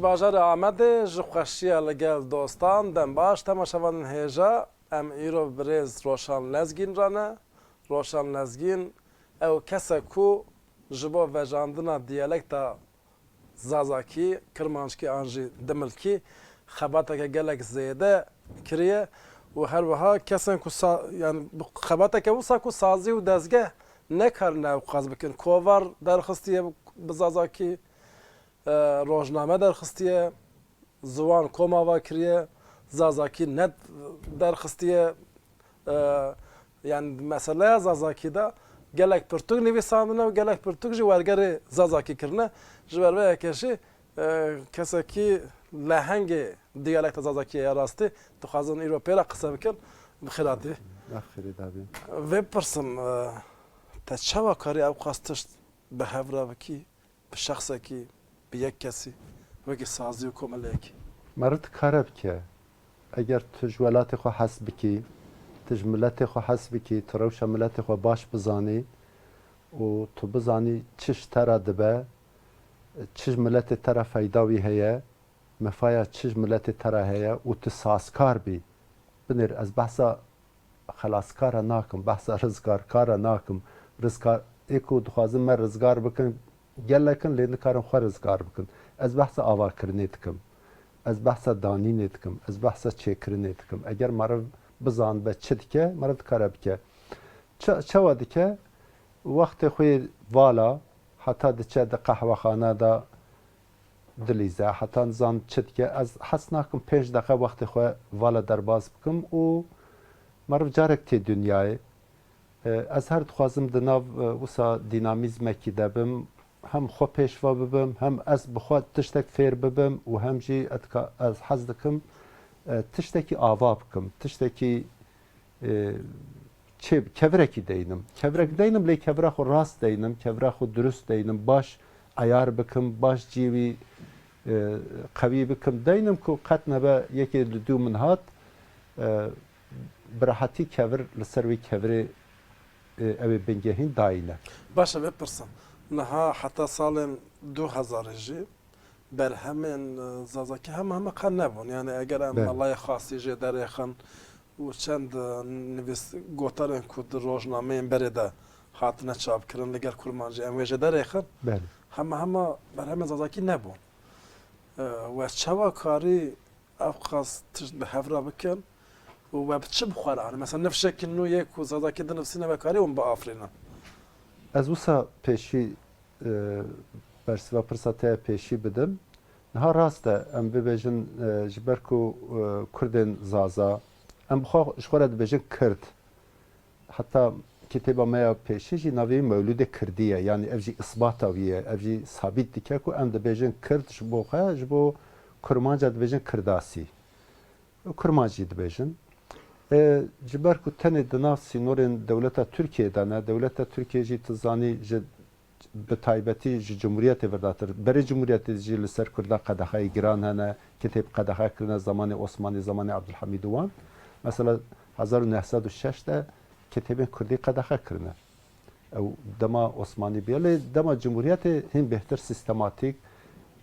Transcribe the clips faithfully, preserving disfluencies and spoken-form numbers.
Bajarê Amedê ji xweşiya li gel dostan, dem baş temaşevanên hêja. Em îro birêz Roşan Lezgîn re ne. Roşan Lezgîn ew kes e ku ji bo vejandina diyalekta Zazakî, Kirmanckî an jî Dimilkî xebateke gelek zêde kiriye û her wiha kesên ku sa-, yani bi xebateke wisa ku sazî û dezgeh nekarine ew qas bikin. Kovar derxistiye bi Zazakî, e, rojname derxistiye, ziwan koma va kiriye, Zazakî net derxistiye. E, yani meseleya Zazakî de gelek pirtûk nivîsandine û gelek pirtûk jî wergerê Zazakî kirine. Ji ber vê yekê jî, e, kesekî lehengê diyalekta Zazakî ye ya rastî, dixwazin îro pê re qise bikin. Bi xêr hatî. Bi xêrê dabî. Vê pirsim, e, te çawa karî ew qas tişt bi hev re bikî? Bi şexsekî, bi yek kesî, wekî sazî û komeleyekî. Meriv dikare bike. Eger tu ji welatê xwe hez bikî, tu ji miletê xwe hez bikî, tu rewşa miletê xwe baş bizanî û tu bizanî çi ji te re dibe, çi ji miletê te re feyda wî heye, mefaya çi ji miletê te re heye û tu sazkar bî. Binêr, ez behsa xelaskara nakim, behsa rizgarkara nakim. Rizgar, ê ku dixwazin me rizgar bikin, gelek in, lê nikarin xwe rizgar bikin. Ez behsa avakirinê dikim. Ez behsa danînê dikim. Ez behsa çêkirinê dikim. Eger meriv bizanibe çi dike, meriv dikare bike. Ça-, çawa dike? Wextê xwe yê vala, heta diçe di qehwexana de dilîze, heta nizan çi dike. Ez hez nakim pênc deqe wextê xwe vala derbas bikim û meriv carek tê dinyayê. E, ez her dixwazim di nav, e, wisa dînamîzmekî de bim, hem xwe pêşva bibim, hem ez bi xwe tiştek fêr bibim û hem jî etka-, ez hez dikim, e, tiştekî ava bikim, tiştekî e, çê, kevirekî deynim. Kevirek deynim, lê kevira xwe rast deynim, kevira xwe durust deynim, baş eyar bikim, baş cî wî, e, qewî bikim. Deynim ku qet nebe yekê li dû min hat, e, bi rehetî kevir li ser wî kevirê, e, ew ê bingehîn dayîne. Baş e, vê pirsin. Niha heta salên du hezarê jî berhemên, e, Zazakî hema hema qe nebûn. Yani eger em Belê. Melayê Xasî jê derêxin û çend, e, nivîs-, gotarên ku di rojnameyên berê de hatine çapkirin li gel kurmancî em wê jê derêxin, Belê. Hema hema berhemên Zazakî nebûn. E, we çawa karî ev qas tişt bi hev re bikin û we bi çi bi xwe re anin? Mesela nifşekî nû yê ku Zazakî dinivîsîne we karî hûn biafirînin? Ez wisa pêşî, e, bersiva pirsa te ya pêşî bidim. Niha rast e, em bibêjin, e, ji ber ku, e, Kurdên Zaza, em bi xwe, ji xwe re dibêjin Kird. Heta kitêba me ya pêşî jî navê wî Mewlûdê Kirdî ye. Yanî ev jî isbata wî ye. Ev jî sabît dike ku em dibêjin Kird ji bo xwe, ji bo Kurmanca dibêjin Kirdasî. Kurmanc jî dibêjin. E, ji ber ku tenê di nav sînorên dewleta Tirkiyê de ne, dewleta Tirkiyê jî tu zanî ji, bi taybetî ji Cumhuriyetê virdatir, berê Cumhuriyetê jî li ser Kurdan qedexeyê giran hene, kitêb qedexe kirine, zamanê Osmanî, zamanê Abdulhamîd û wan. Mesela hezar û neh sed û şeş de kitêbên Kurdî qedexe kirine. Ew dema Osmanî bûye, lê dema Cumhuriyetê hîn bêhtir sîstematîk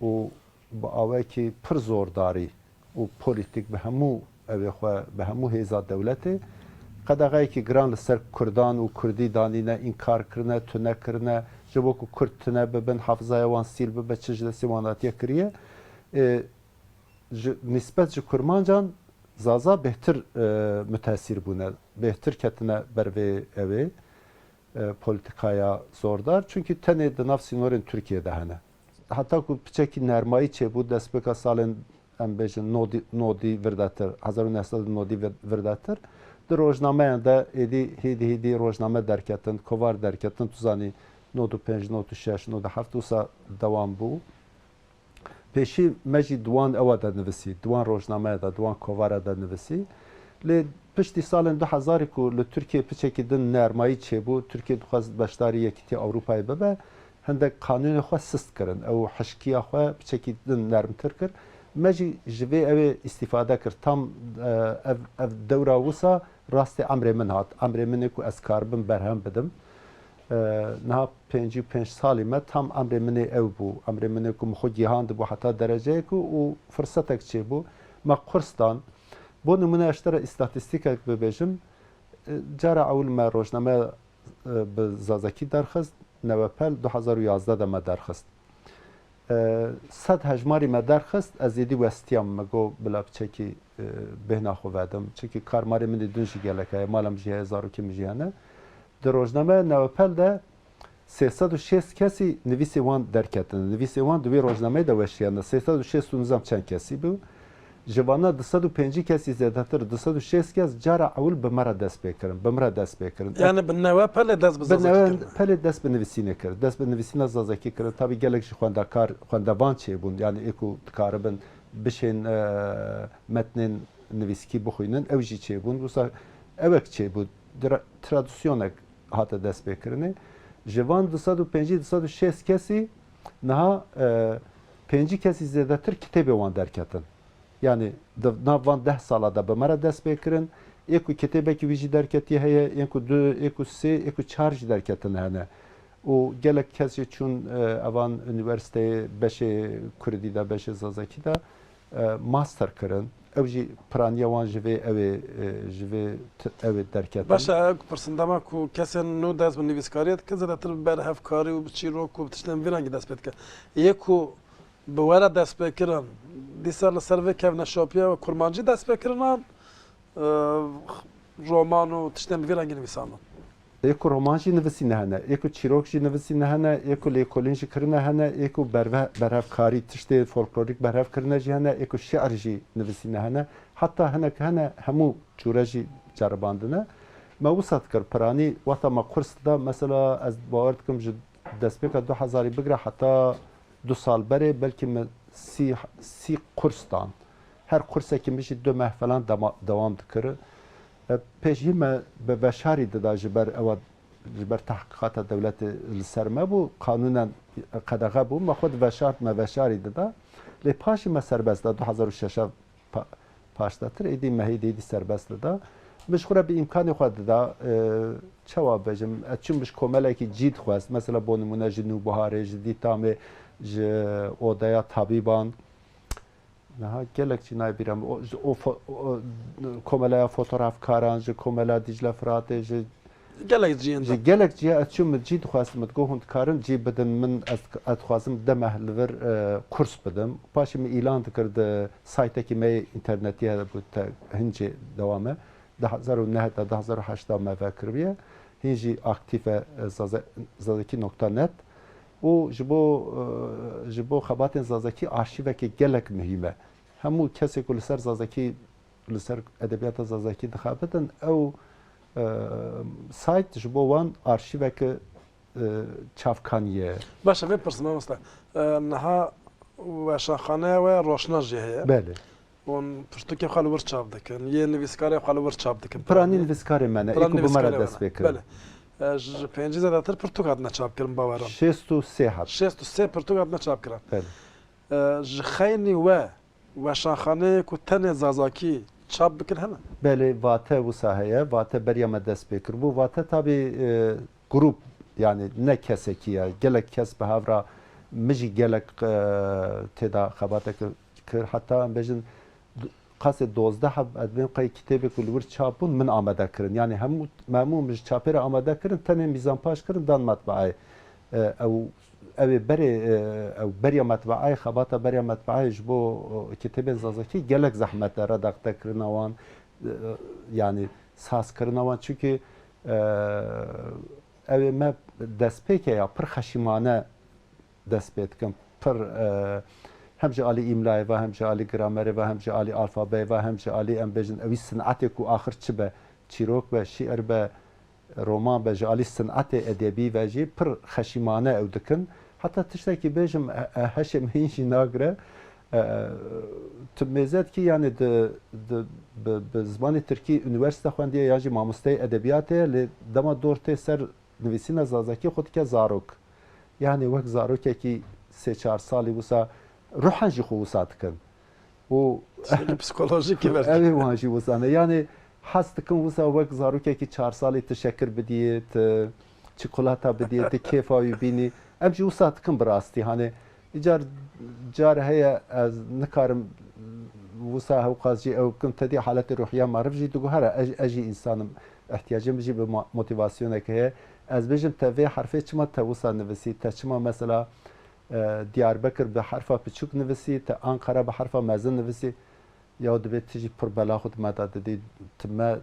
û bi awayekî pir zordarî û polîtîk bi hemû evê xwe, bi hemû hêza dewletê qedexeyekî giran li ser Kurdan û Kurdî danîne, înkar kirine, tune kirine, ji bo ku Kurd tune bibin, hafizaya wan sîl bibe, çi ji destê wan hatiye kiriye. Ê, ji, nisbet ji Kurmancan Zaza bêhtir, e, mutesîr bûne, bêhtir ketine ber vê evê, e, polîtîkaya zordar. Çunkî tenê di nav sînorên Tirkiyê de hene. Heta ku piçekî nermayî çêbû, destpêka salên, em bêjin, nodî, nodî virdetir, hezar û neh sed û nodî vir-, virdetir, di rojnameyan de êdî hêdî hêdî rojname derketin, kovar derketin, tu zanî, nod û pênc, nod û şeş, nod û heft wisa dewam bû. Pêşî me jî di wan ewa de nivisî, di wan rojnameya de, di wan kovara de nivisî. Lê piştî salên du hezarî ku li Tirkiyê piçekî din nermayî çêbû, Tirkiye dixwest beşdarî Yekîtiya Ewropayê bibe, hindek qanûnê xwe sist kirin. Ew hişkiya xwe piçekî din nermtir kir. Me jî ji vê ewê îstîfade kir. Tam, e, ev, ev dewra wisa rastê emrê min hat. Emrê min ê ku ez karibim berhem bidim. Niha pêncî û pênc salî me tam emrê min ê ew bû. Emrê min ê ku min xwe gihandibû heta dereceyek û, û firsetek çêbû. Me kurs dan. Bo nimûne ez ji te re îstatîstîkek bibêjim. E, cara ewil me rojname, e, bi zazakî derxist, Newepel du hezar û yazdeh de me derxist. E, sed hejmarî me derxist, ez êdî westiyam, me got bila piçekî, e, bêhna xwe vedim. Çimkî karmarê min ê din jî gelek heye, mala min jî heye, zarokê min jî hene. Di rojnameya Newepel de sê sed û şêst kesî nivîsê wan derketine. Nivîsê wan di wê rojnameyê de weşiyane. Sê sed û şêst û nizam çend kesî bû. Ji vana du sed û pêncî kesî zêdetir, du sed û şêst kes cara ewil bi me re dest pê kirin, bi min re dest pê kirin. Yani bi Newepelê dest bi Bi Zazakî Newe kirin. Pelê dest bi nivîsînê kir. Dest bi nivîsîna Zazakî kirin. Tabii gelek jî xwendekar, xwendevan çêbûn. Yani ê ku dikaribin bişên, e, metnên nivîskî bixwînin, ew jî çêbûn. Wisa ewek çêbû. Tra-, tradisyonek hate destpêkirinê. Ji van du sed û pêncî, du sed û şêst kesî niha, e, pêncî kesî zêdetir kitêbê wan derketin. Yani di nav van deh sala de bi me re dest pê kirin. Ê ku kitêbekî wî jî derketî heye, ê ku du, ê ku sê, ê ku çar jî derketin hene. Û gelek kes jî çûn, e, evan unîversîteyê beşê kurdî de, beşê zazakî de, e, master kirin. Ew jî piraniya wan ji vê ew ê, e, ji vê t-, ew ê derketin. Baş e, ew pirsin dema ku kesên nû dest bi nivîskariyê dikin, zêdetir bi berhevkarî û bi çîrok û bi tiştên vî rengî dest pê dikin. Yê ku bi we re dest pê kirin, dîsa li ser vê kevneşapiya we kurmancî dest pê kirinan, e, roman û tiştên bi vî rengî nivîsandin. Ê ku roman jî nivîsîne hene, ê ku çîrok jî nivîsîne hene, ê ku lêkolîn jî kirine hene, ê ku berve-, berhevkarî, tiştê folklorîk berhev kirine jî hene, ê ku şi'r jî nivîsîne hene. Heta hinek hene hemû cûre jî ceribandine. Me wisa dikir, piranî wexta me kurs dida, mesela ez bawer dikim ji destpêka du hezarî bigire heta du sal berê belkî me sî, sî kurs dan. Her kursekî min jî du meh falan dema-, dewam dikir. E, pêşî me bi veşarî dida ji ber ewa, ji ber tehqîqata dewletê li ser me bû, qanûnen qedexe bû, me xwe diveşart, me veşarî dida. Lê paşî me serbest da, du hezar û şeş pa-, paşdatir, êdî me hêdî êdî serbest dida. Min ji xwe re bi îmkanê xwe dida, e, çawa bêjim, ez çûm ji komelekî cî dixwest, mesela bo nimûne ji Nûbiharê, ji Dîtamê, ji Odeya Tabîban, Niha gelek jî nayê bîra min. O, ji, o fo-, o, komeleya fotografkaran, ji komela Dîcle Firatê, ji Gelek ciyên ji de. Gelek ciya ez çûm, min cî dixwest, min digot hûn dikarin cî bidin min, ez, ez dixwazim deh meh li vir, e, kurs bidim. Paşê min îlan dikir di saytekî me yê înternetî hebû te hincê dewam e. Du hezar û neh de, du hezar û heşt de me vekiriye. Hîn jî aktîf e, e, zaze-, zazakî nokta net. Û ji bo, e, ji bo xebatên zazakî arşîveke gelek muhîm e. Hemû kesê ku li ser zazakî, li ser edebiyata zazakî dixebitin, ew, e, sayt ji bo wan arşîveke, e, çavkanî ye. Baş e, vê pirsim, mamoste. E, niha weşanxaneya we Roşna jî heye. Belê. Hûn pirtûkê xwe li wir çap dikin, yê nivîskarê xwe li wir çap dikin. Piranî nivîskarê me ne, Piranî ê ku bi me re nivîskarê we dest ne. Pê kirin. Belê. E, ji pêncî zêdetir pirtûk hatine çapkirin, baweran. Şêst û sê hat. Şêst û sê pirtûk hatine çapkirin. Belê. E, ji xeynî we weşanxaneyê ku tenê zazakî çap bikin hene? Belê, Vate wisa heye. Vate beriya me dest pê kiribû. Vate tabî, e, grûp, yani ne kesekî ye. Gelek kes bi hev re, min jî gelek, e, tê de xebatek kir. Heta em bêjin, du-, qasê dozdeh heb edmên qey kitêbê ku li wir çap bûn, min amade kirin. Yani hemû, me hemû min ji çapê re amade kirin, tenê mîzanpaş kirin, dan metbeayê. E, ew, ew ê berê, e, ew beriya metbeayê, xebata beriya metbeayê ji bo, e, kitêbên zazakî gelek zehmet e, redakte kirina wan, e, yani saz kirina wan. Çimkî, e, ew ê me destpêke ya pir xeşîmane dest pê dikim. Pir, e, hem ji alî îmlayê ve, hem ji alî gramerê ve, hem ji alî alfabeyê ve, hem ji alî, em bêjin, ewî sinetê ku axir çi be, çîrok be, şiir be, roman be, ji alî sinetê edebî ve jî pir xeşîmane ew dikin. Heta tiştekî bêjim, e, e, heşê min hîn jî nagire. E, tu mêze dikî, yani di, di, bi, bi zimanê tirkî unîversîte xwendiye yan jî mamosteyê edebiyatê ye, lê dema dor tê ser nivîsîna zazakî, xwe dike zarok. Yani wek zarokekî sê çar salî wisa ruhen jî xwe wisa dikin. Û Tiştekî psikolojîk e belkî. Ew ê wan jî wisa ne. Yani hez dikin wisa wek zarokekî çar salî tu şekir bidiyê, tu çikolata bidî, tu kêfa wî bînî. Em jî wisa dikin bi rastî. Hanê îcar car heye ez nikarim wisa hewqas jî ew bikim. Te dî haletê ruhiya meriv jî digo here ez, ez jî însan im. Ihtiyacê min jî bi mo-, motivasyonek heye. Ez bêjim te vê herfê çima te wisa nivisî? Te çima mesela, e, Diyarbekir bi herfa piçûk nivisî, te Ankara bi herfa mezin nivisî? Ya divê tu jî pir bela xwe di me de didî, tu me,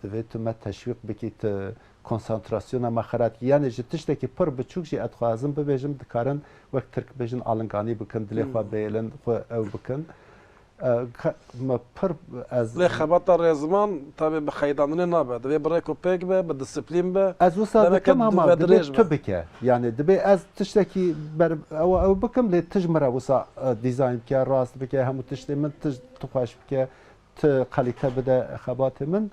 divê tu me teşwîq bikî, tu konsantrasyona me xera dikî. Yanê ji tiştekî pir biçûk jî ez dixwazim bibêjim, dikarin wek Tirk bêjin alinganî bikin, dilê xwe Hmm. bihêlin, xwe ew bikin. E, ke-, me pir ez Lê xebata rêziman tabi bi xeydandinê nabe. Divê bi rêk û pêk be, bi disiplîn be. Ez wisa Demeke dikim ama dibe dibê dirêj tu be. bike. Yani dibê ez tiştekî ber ew, ew bikim, lê tu ji min re wisa, e, dîzayn bike, rast bike, hemû tiştê min tu, tu xweş bike, tu kalîte bide xebatê min.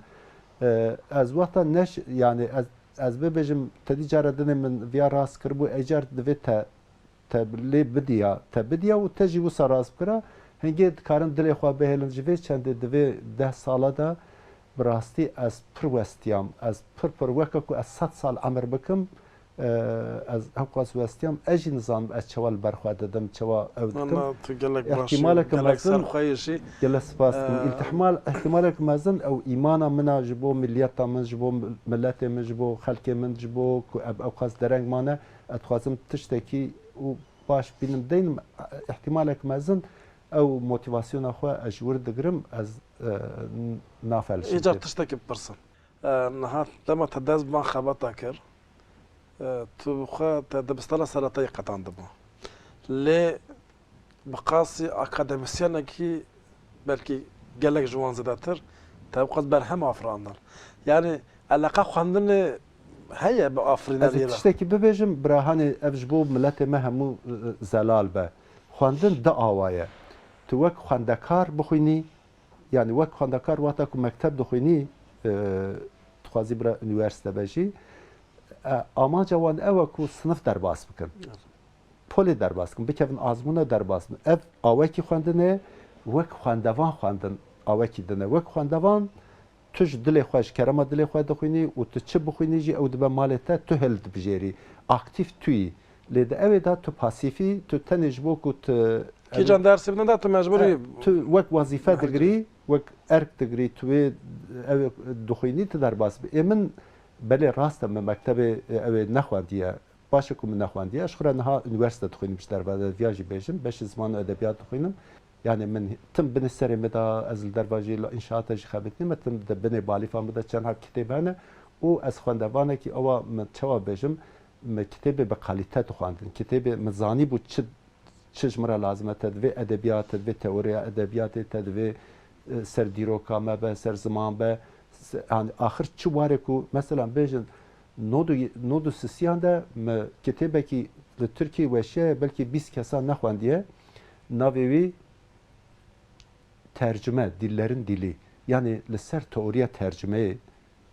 E, ez wexta neş, yani ez, ez bibêjim, te dî cara dinê min viya rast kiribû, ey car divê te te lê bidiya, te bidiya û te jî wisa rast bikira, hingê dikarin dilê xwe bihêlin. Ji vê çendê, di vê deh sala de bi rastî ez pir westiyam. Ez pir pir weke ku ez sed sal emir bikim, e, ez hewqas westiyam. Ez jî nizanim ez çawa li ber xwe didim, çawa ew dikim. Walla tu gelek baş î, Îhtimaleke gelek mezin, serxweyîş î. Gelek spas dikim. Ee, Îhtimal, îhtimaleke mezin ew îmana min a ji bo miliyeta min, ji bo miletê min, ji bo xelkê min, ji bo ku ev ewqas dereng mane, ez dixwazim tiştekî û baş bînim deynim, îhtimalek mezin ew motivasyona xwe ez ji wir digirim, ez, e, n-, nafelişim Îcar pê. Tiştekî bipirsim. E, niha dema te dest bi van xebata kir, e, tu bi xwe te dibistana seretayî qetandibû. Lê bi qasî akademîsyenekî belkî gelek ji wan zêdetir, te bi qas berhem afirandin. Yanî eleqa xwendinê heye bi afirîneriyê ve. Ez ê tiştekî bibêjim, bira, hanê ev ji bo miletê me hemû, e, zelal be. Xwendin di awa ye. Tu wek xwendekar bixwînî, yanî wek xwendekar wexta ku mekteb dixwînî, e, dixwazî bira unîwersîte be jî, e, amaca wan ew e ku sinif derbas bikin. Polê derbas bikin, bikevin azmûna derbas bikin. Ev awekî xwendinê, wek xwendevan xwendin awekî din e. Wek xwendevan tu ji dilê xwe, ji kerema dilê xwe dixwînî û tu çi bixwînî jî ew dibe malê te, tu hildibijêrî. Aktîf tu yî. Lê di ewê de tu pasîf î, tu tenê ji bo ku tu Kîjan dersê bidin de tu mecbûr î. E, tu wek wezîfe digirî, wek erk digirî, tu wê ew dixwînî, tu derbas bî. Ê min belê rast e, min mektebê, e, ew ê nexwendiye. Baş e ku min nexwendiye. Ez xwe re niha unîwersîte dixwînim ji derve de, viya jî bêjim. Beşê ziman û edebiyat dixwînim. Yani min tim binê serê min de, ez li derva jî li înşaata jî xebitînim, tim di binê balîfa min de çend heb kitêb hene û ez xwendevanekî ew a, min çawa bêjim, min kitêbê bi kalîte dixwendin. Kitêbê min zanîbû çi, çi ji min re lazim e, te divê edebiyat, te divê teoriya edebiyatê, te divê, e, ser dîroka me be, ser ziman be, se-, yani axir çi warê ku, mesela bêjin, nod û, nod û sisiyan de min kitêbekî li Tirkiyê weşiyaye, belkî bîst kesa nexwendiye. Navê wî Tercüme, Dillerin Dili. Yani li ser teoriya tercümeyê,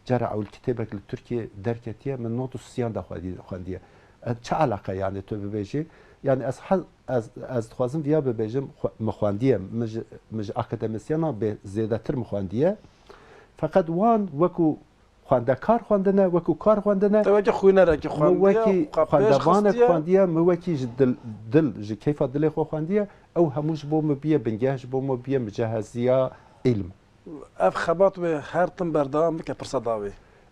cara ewil kitêbek li Tirkiyê derketiye, min nod û sisiyan de xwedî-, xwendiye. E, çi eleqe yani tu bibêjî? Yani ez he-, ez, ez dixwazim viya bibêjim, xwe-, min xwendiye, min ji, min ji akademisyena bê zêdetir min xwendiye. Feqet wan wekû xwendekar xwendine, wekû kar xwendine. Te wekî xwînerekî Min xwendiye, wekî xwe pêş xwendevanek xistiye. Xwendiye, min wekî ji dil, dil, ji keyfa dilê xwe xwendiye. Ew hemû ji bo min biye bingeh, ji bo min biye miceheziya îlm. Ev xebat wê her tim berdewam bike, pirsa dawî.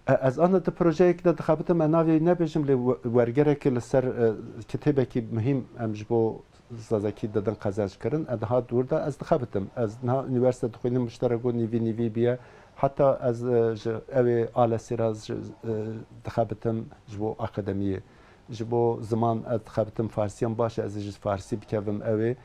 E, ez ana di projeyekî de dixebitim, ez navê wî nebêjim, lê we-, wergereke li ser, e, kitêbekî muhîm em ji bo zazakî didin qezenc kirin. E, niha dûr de ez dixebitim. Ez niha unîwersîte dixwînim, mişterek got nîvî nîvî biye. Heta ez, e, ji ewê Alesê re ji, e, dixebitim ji bo akademiyê. Ji bo ziman ez dixebitim, farsî em baş e, ez ê ji farsî bikevim ewê.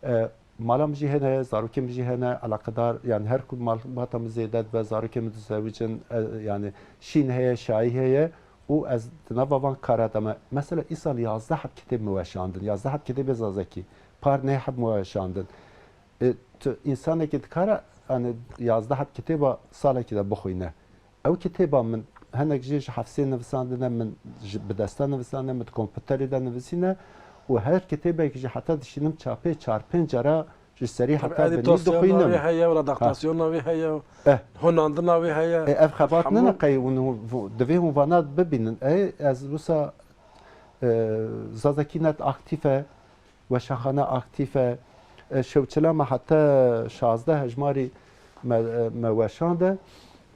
E, mala min jî hene, zarokên min jî hene, eleqedar, yani her ku malbata min zêde dibe, zarokên min dizewicin, e, yani şîn heye, şayî heye û ez di nava van kara de me. Mesela îsal yazdeh heb kitêb min weşandin, yazdeh heb kitêbê zazakî, par neh heb min weşandin. E, tu, însanekî dikare, yani yazdeh heb kitêba salekî de bixwîne. Ew kitêba min, hinek jê ji hefsê nivisandine, min ji, bi desta nivisandine, min di komputerê de nivisîne û her kitêbek jî heta dişînim çapê çar pênc cara Ji serî heta binî dixwînim. Edîtasyona wî heye, redaktasyona wî heye, eh, hunandina wî heye. E, ev xebat nine qey hûn, divê hûn vana bibînin. E, ez wisa, e, Zazakî net aktîf e, weşanxane aktîf e. E, Şewçila me heta şazdeh hejmarî me, e, me weşande.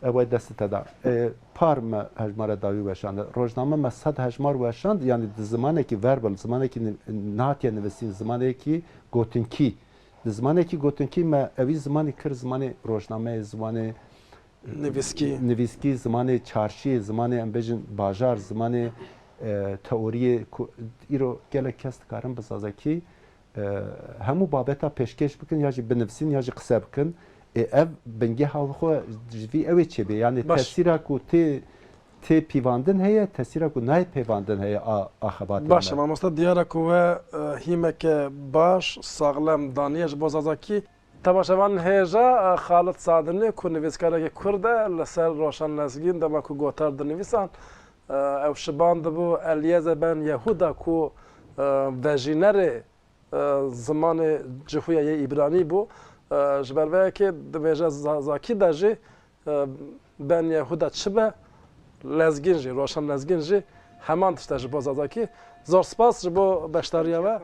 Ew ê destê te da. E, par me hejmara dawî weşande. Rojname me sed hejmar weşand, yanî di zimanekî verbal, zimanekî ni-, nehatiye nivîsîn, zimanekî gotinkî. Di zimanekî gotinkî me ewî zimanê kir, zimanê rojnameyê, zimanê nivîskî, nivîskî, zimanê çarşiyê, zimanê em bêjin bajar, zimanê, e, teoriyê ku îro gelek kes dikarin bi zazakî, e, hemû babeta pêşkêş bikin, ya jî binivîsin, ya jî qise bikin. Ê, ev bingeha xwe ji vî ew ê çêbê. Yanî tesîra ku tê, tê pîvandin heye, tesîra ku nayê pêvandin heye a, a xebatê me. Baş e, mamoste, diyar e ku we, e, hîmeke baş, saxlem daniye ji bo zazakî. Temaşevan hêja, e, Xalid Sadinî ku nivîskarekî kurd e, li ser Roşan Lezgîn dema ku gotar dinivîsan, e, ew şibandibû Eliyeze ben Yehuda ku, e, vejînerê, e, zimanê Cihûya yê Îbranî bû. E, ji ber vê yekê dibêje Zazakî de jî, e, ben Yehuda çi be, Lezgîn jî, Roşan Lezgîn jî heman tişt e ji bo Zazakî. Zor spas ji bo beşdariya we.